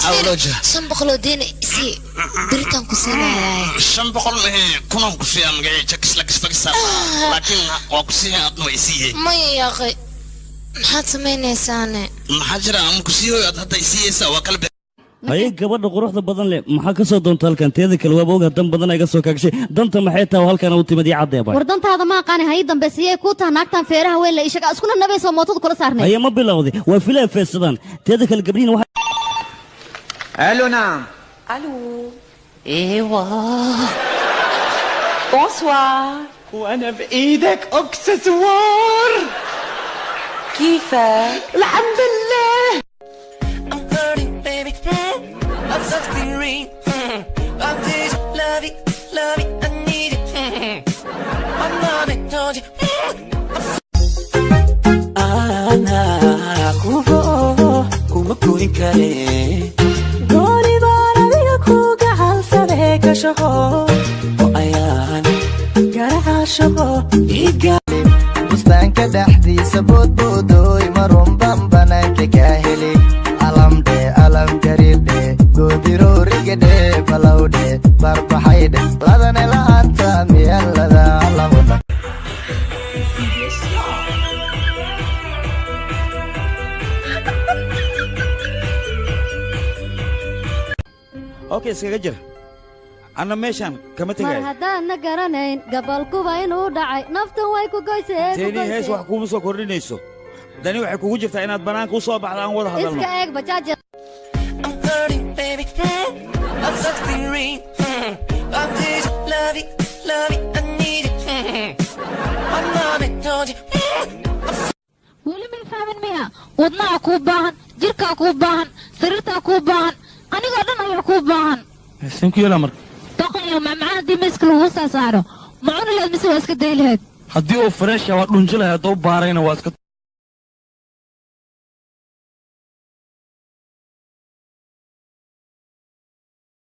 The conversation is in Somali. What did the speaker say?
Awloja. 500 oo deena isii, beritaan ku siinayaa. 500 mahe, kunaan ku siiyaa magacii jakis lakis fakisa, laakiin waa ku siiya, adna waa isiiyey. Maya yaaqay, maxaad samaynaysaane? Maxaa jira? Ama ku siihoy, aad hadda isiiyeysaa, waa kala. Haye, gabadha quruxda badan leh, maxaa ka soo doonta halkan? Teeda kale, waaba ogaa dan badan ay ga soo kaagshay. Danta maxay tahay halkan u timid? Ii caddeeba. War dantaada ma aqaani, hayi dambe siyay kuu taha naagtan feeraha weyn la ishaga iskuna nabayso mootada kula saarnay. Haye, ma bilowday? Waa filaa feesadaan. Teeda kale, gabdhihin waxa الو، نعم. Allô. ايوه، bonsoir. وانا بايدك اكسسوار. كيفك؟ الحمد لله. I'm hurting, baby. I'm 63. I need you, love it, love it, I need it. I'm not it, don't you? Anaa kubo kuma goyn kare. Gooni baan adiga ku gacalsadee ka shaqo oo ayaan garaca shaqo iga. Bustaanka dhexdiisa boodboodooy, marunban banaanka kaa heli. Alamdhe alam jariirdhe, goodiroorigadhe, balowdhe barbaxaydhe, ladane la'aanta miyalada lamuna. Okay, iskaga jir, anna meeshaan kama Mar tegayo. haddaadna garanayn gabalkuba inuu dhacay, naftan way ku goysee ku. Teeni hees goysee. Wax kuuma soo kordhinayso. Dani waxay kugu jirtaa inaad bannaanka u soo baxda, aan wada hadalno. Iska eeg bajaaja. I'm hurting, baby. I'm 63. I need you, love it, love it, I need it. I'm not it, don't you? Weli may fahmin miya? Wadnaha kuu baahan, jirkaa kuu baahan, sariirtaa kuu baahan, anigoo dhan ayaa kuu baahan. Seen ku yeelaa marka? Doqon iyo macmacaan haddii miiska lagu soo saaro, ma cuni lahayd mise waa iska day lahayd? Haddii uu fresh waa dhunji lahay, hadduu baarayna waa iska.